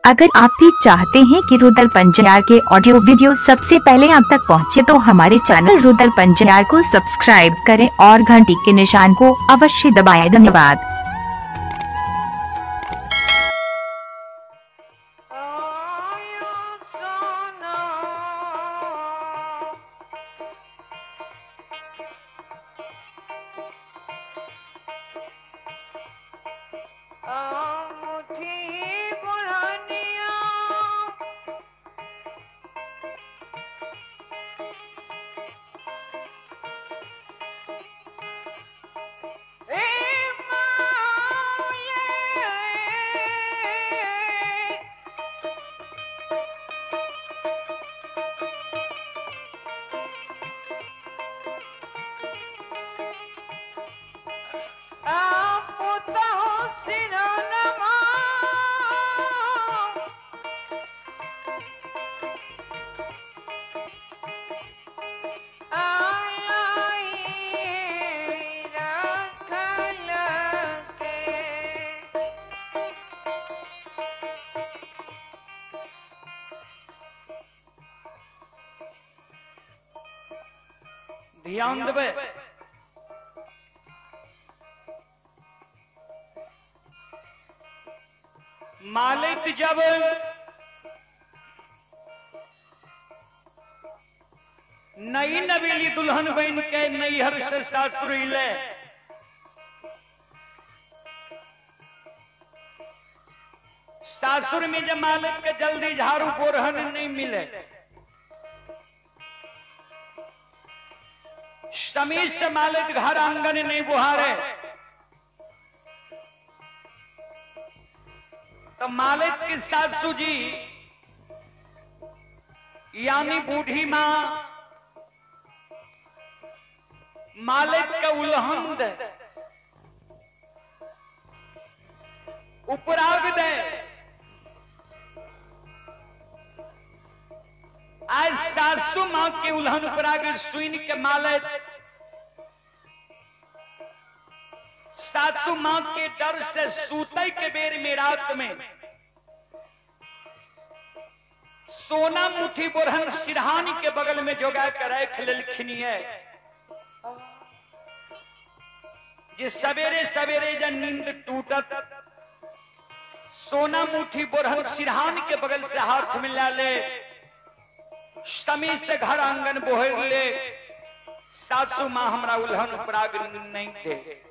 अगर आप भी चाहते हैं कि रुदल पंजयार के ऑडियो वीडियो सबसे पहले आप तक पहुंचे तो हमारे चैनल रुदल पंजयार को सब्सक्राइब करें और घंटी के निशान को अवश्य दबाएं। धन्यवाद। ध्यान देवे मालिक जब नई नवेली दुल्हन बन के नैहर से सासुर ले सासुर में जब मालिक के जल्दी झाड़ू बोरहन नहीं मिले, समीर से मालिक घर आंगन नहीं बुहारे, तो मालिक की सासू जी यानी बूढ़ी मां मालिक का उल्हन दे उपराग दे। आज सासू मां के उल्हन उपराग सुन के मालिक सासू मां के डर से सूते के बेर में रात में सोना मुट्ठी बोरहन सिरहानी के बगल में जोगा के रख लेलखिन है जे सवेरे सवेरे जब नींद टूटत सोना मुट्ठी बोरहन सिरहानी के बगल से हाथ मिला ले, समी से घर आंगन बोहर ले, सासू मां हमरा उल्हन उपराग नहीं दे।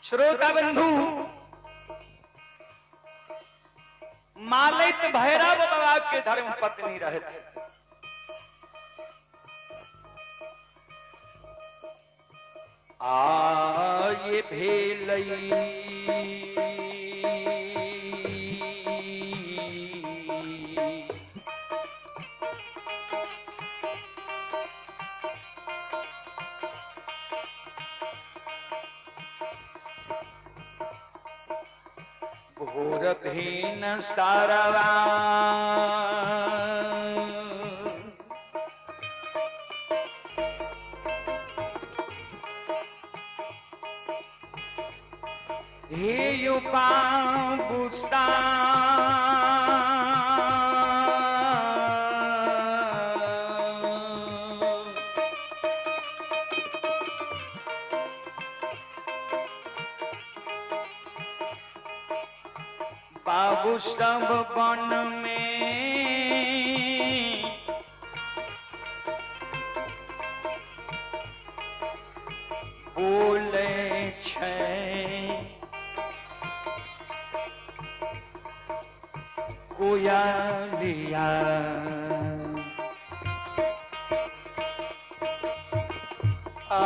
श्रोता बंधु, मालिक भैरव बाबा के धर्म पत्नी रहे थे। आ ये भेलई भोर भीन सारवा हे बाबूसा बाबू सब वन में बोले छे कोयलिया। आ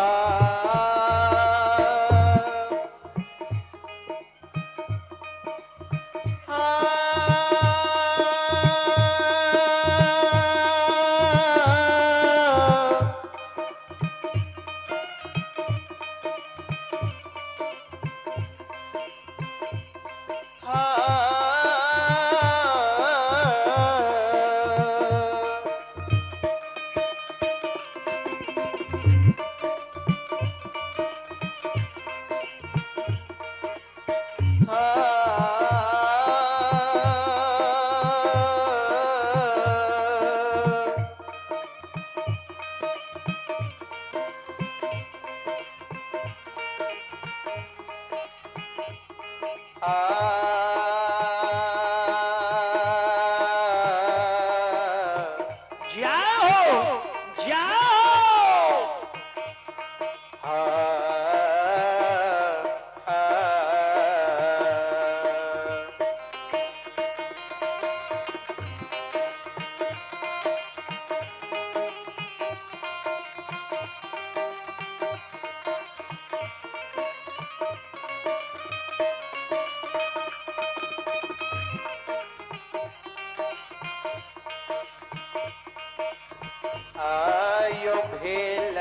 आयो भेल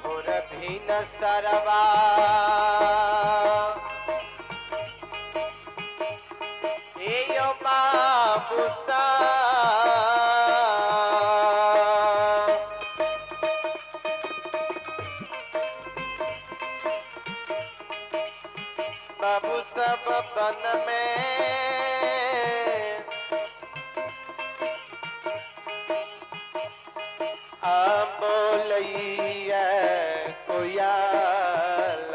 भोर भीन सरवा एयो बाबू सा बाबू सब बन में आ बोलैया कोयल।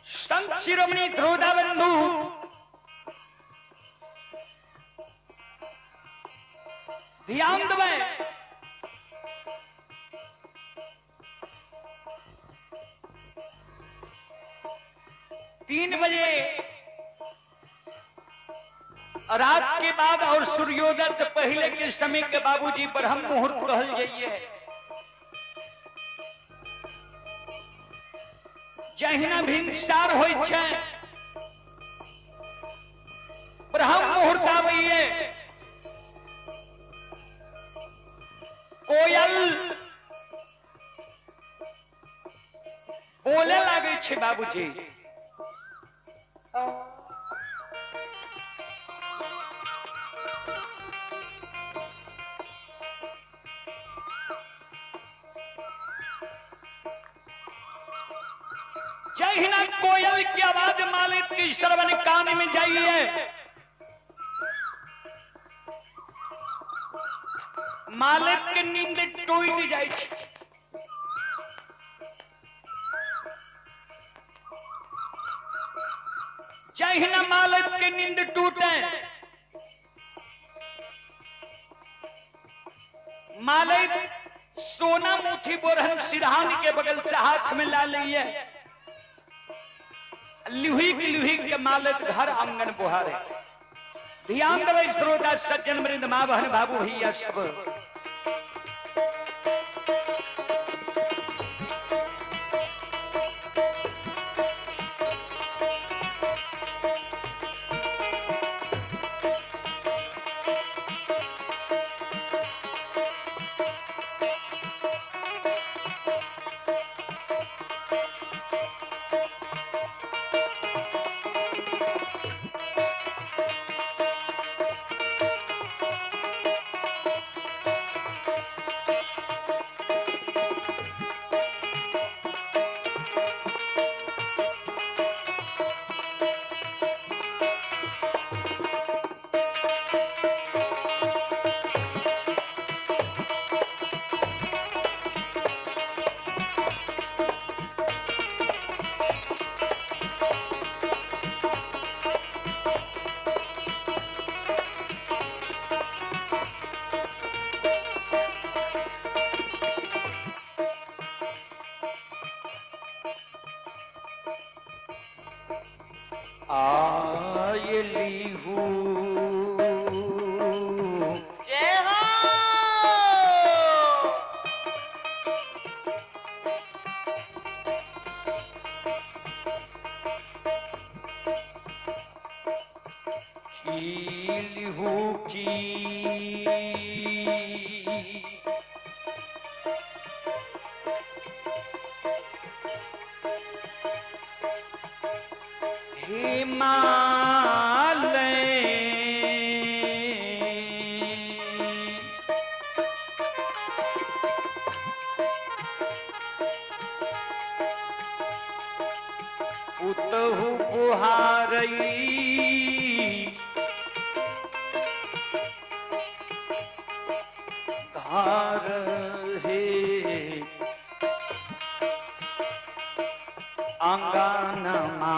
संत शिरोमणि ध्रुवदा बंधु ध्यान देबै। 3 बजे रात के बाद और सूर्योदय से पहले के समय के बाबूजी ब्रह्म मुहूर्त कहल जाइए। जहिना भिनसार होइ छै ब्रह्म मुहूर्त आबैये, कोयल बोले लागै छै बाबूजी। जहिना कोयल की आवाज मालिक की श्रवण कान में जाइए, मालिक के नींद टूट जाए। जहिना मालिक के नींद टूटे, मालिक सोना मुठी बोरहन सिरहान के बगल से हाथ में ला लिए, लुही के मालिक घर आंगन बुहारे। ध्यान देबै श्रोता सज्जन वृंद माँ बहन बाबू भैया सब। आयली हूँ जय हो। कीली हूँ की हिमालय पुतहु बुहारई धार हे आंगनमा।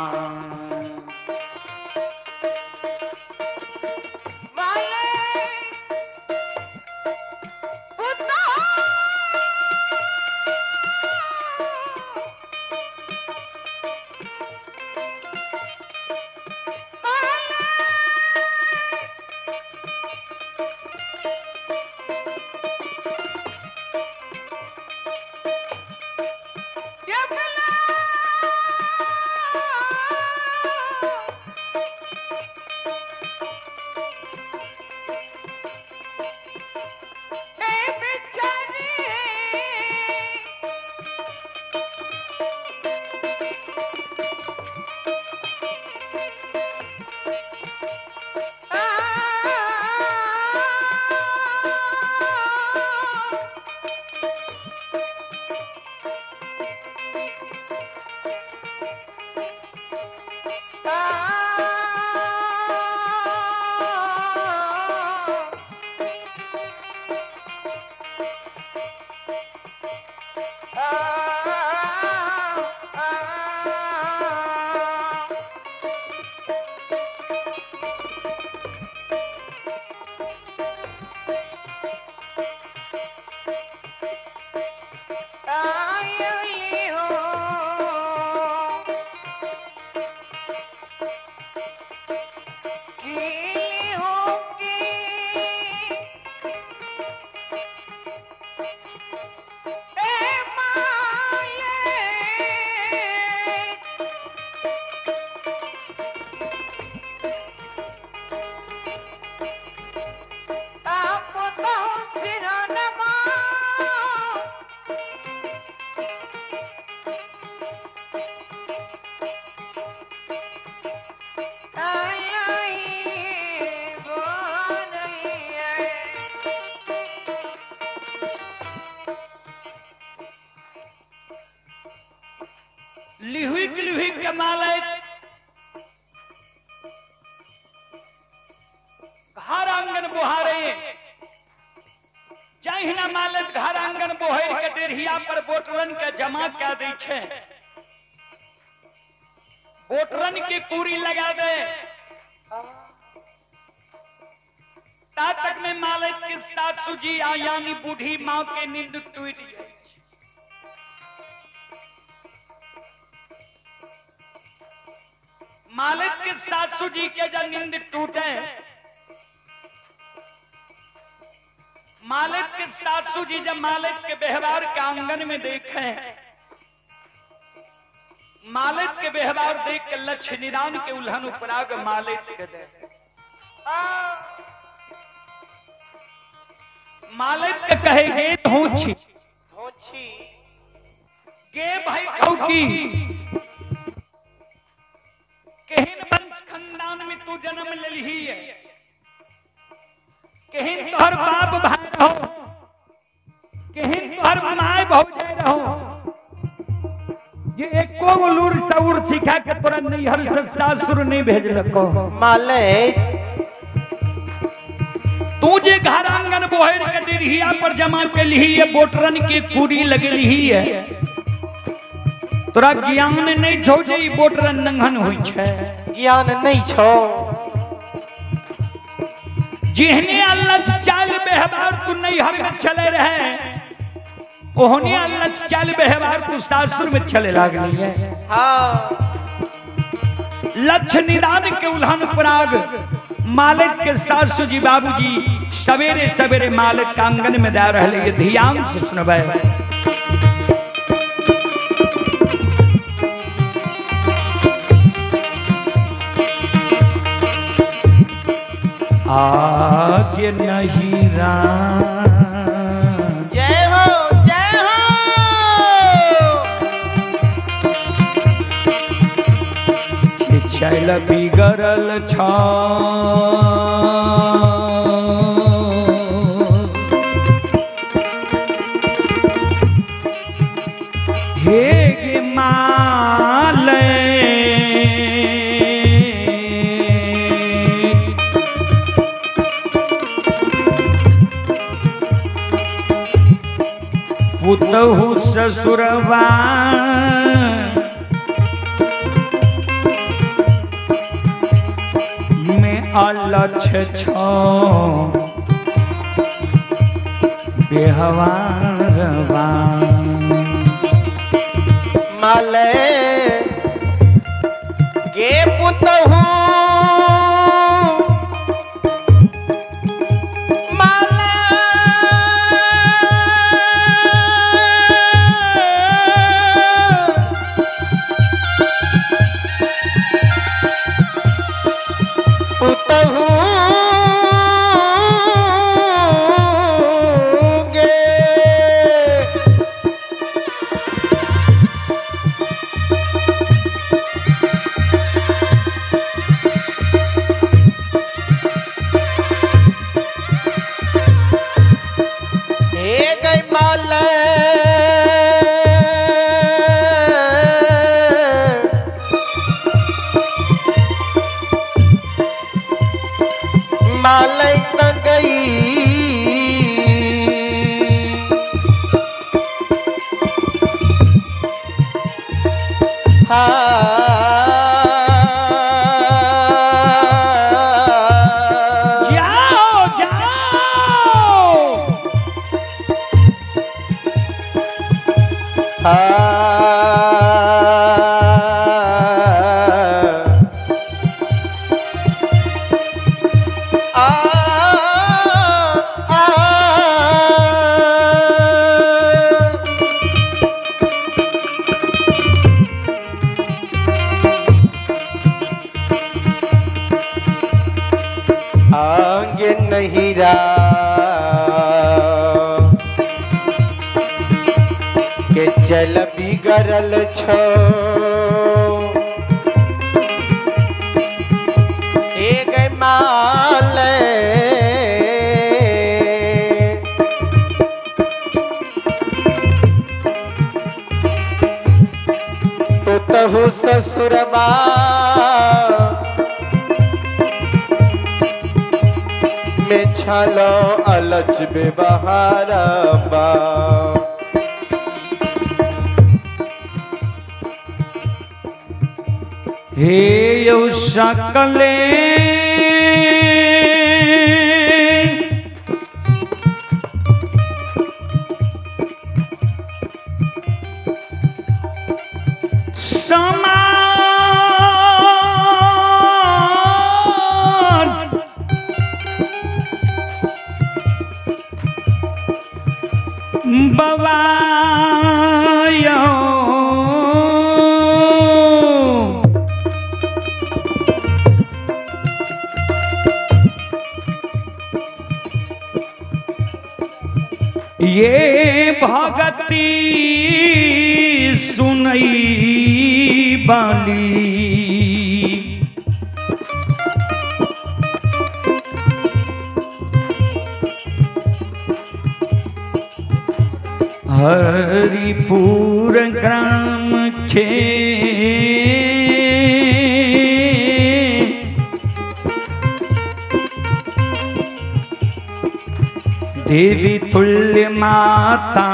लिहुक लिहुक के मालिक घर आंगन बोहारे जहिना मालिक घर आंगन बोहर के डेढ़िया पर बोटरन के जमा कै दै छै, बोटरन के पूरी लगा दे। ता तक में मालिक के सासू जी आ यानी बूढ़ी माँ के नींद टूट गई। मालिक के सासू जी के जब नींद टूटे, मालिक के सासू जी जब मालिक के व्यवहार के आंगन में देखे, मालिक के व्यवहार देख के लक्ष्य निदान के उल्हन उपराग मालिक के दे। मालिक के कहे गे धोछी धोछी गे भाई खौकी, केहन वंश खानदान में तू जन्म लेलही है, केहन तोहर बाप भाई रहो, केहन तोहर my भौजाई रहो, ये एको गो लूर सऊर सिखा के तोरा नैहर से सासुर नहीं भेजलको। मालिक तू जे घर आंगन बोहर के डेढ़िया पर जमा के लिही है, बोटरन के पूरी लगेलही है, तोरा ज्ञान नहीं छौ जे ई बोटरन नंघन होइ छै, ज्ञान नहीं छौ। जेहने अल्लच चाल व्यवहार तू नैहर में चले रहे, ओहने अल्लच चाल व्यवहार तू सासुर में चले लागली है। हाँ लक्ष्य निदान के उल्हन पराग मालिक के सासू जी बाबूजी सवेरे सवेरे मालिक के आंगन में जा रहे, ध्यान से सुनबै। आगे नहीं राम जय हो जय हो चल बिगड़ल छा हे गे माले पुतहु ससुरवा में अलछ छो बेहवारवा। माले गे पुतहु पुतहु जाओ जाओ। आगे नहिरा के चल बिगड़ल छो एक माल तो तहु ससुरबा में छलो अलच बेबहारबा। हे यौ सकले समान बवायो ये भगती सुनई बाली हरिपुर ग्राम खे देवी तुल्य माता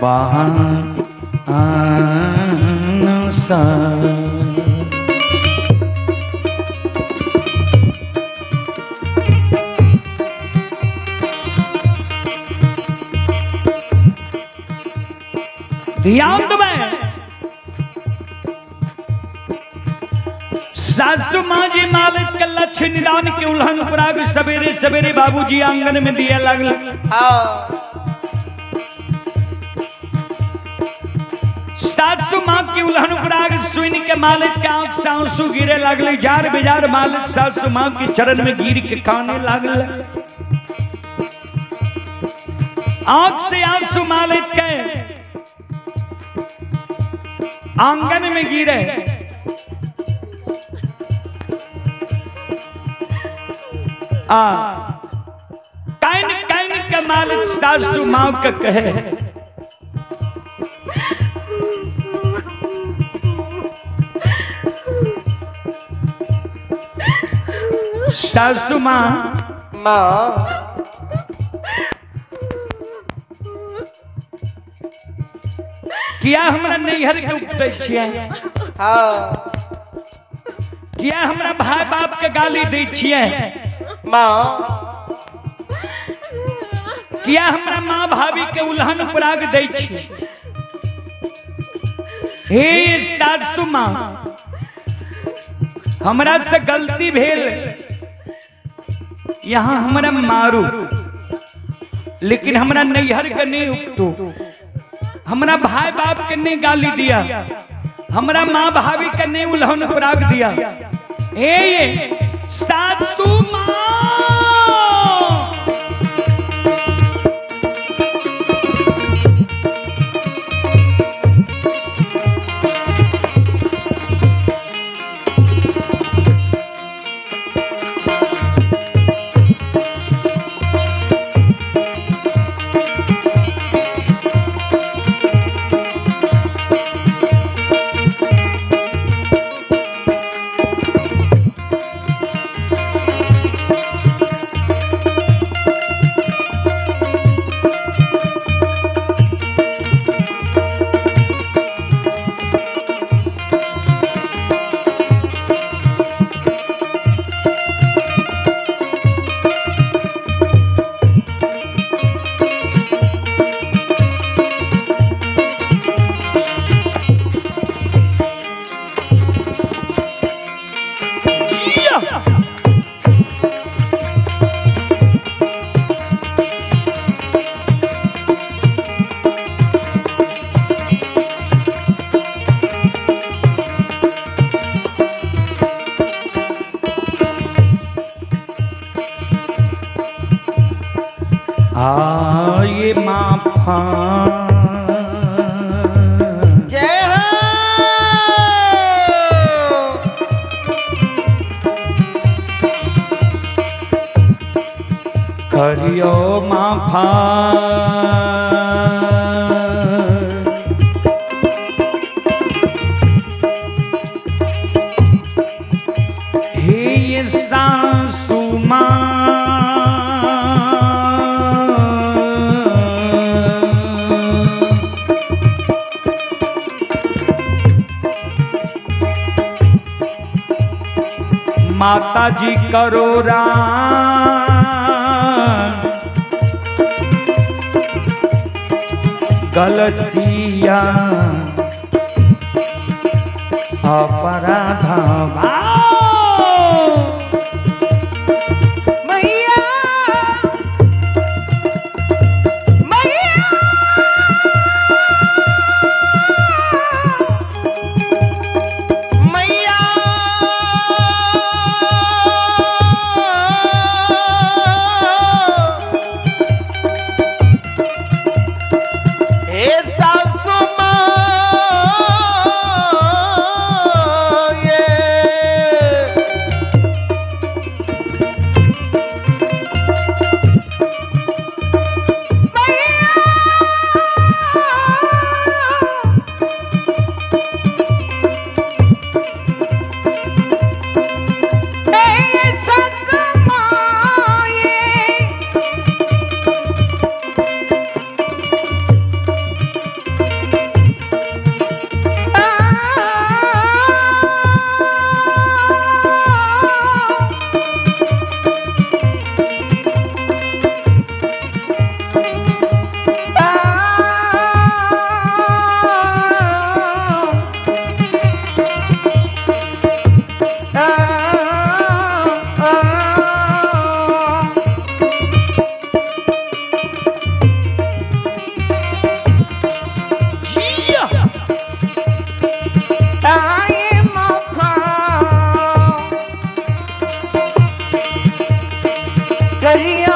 बहान सा। ध्यान देबै सासू माँ जी मालिक के लक्ष्य निदान के उल्हन पराग सवेरे सवेरे बाबूजी आंगन में दिया लागल। सासू माँ के उल्हन पराग सुन के मालिक के आंख से आंसू गिरे लागल। जार बेजार मालिक सासू माँ के चरण में गिर के काने लागल। आंख से आंसू मालिक के आंगन में गिरे। आ can can के मालिक सासू माँ के कहे सासू माँ माँ किया हमरा नैहर के उपटै छियै? हाँ। किया हमरा भाई बाप के गाली दै छियै? माँ। किया हमरा माँ भाभी के उल्हन पराग दै छियै? हे सासू माँ, हमरा से गलती भेल, यहाँ हमरा मारू, लेकिन हमरा नैहर के नहीं उपटू, हमरा भाई बाप के नहीं गाली दिया, हमरा माँ भाभी के नहीं उल्हन पराग दिया। ए सासू माँ ये माफा जय हो। करियो माफा हे ये सासू माँ माता जी करो राम गलतिया अपराध मैया मैया मैया हे सासू माँ ये करिया।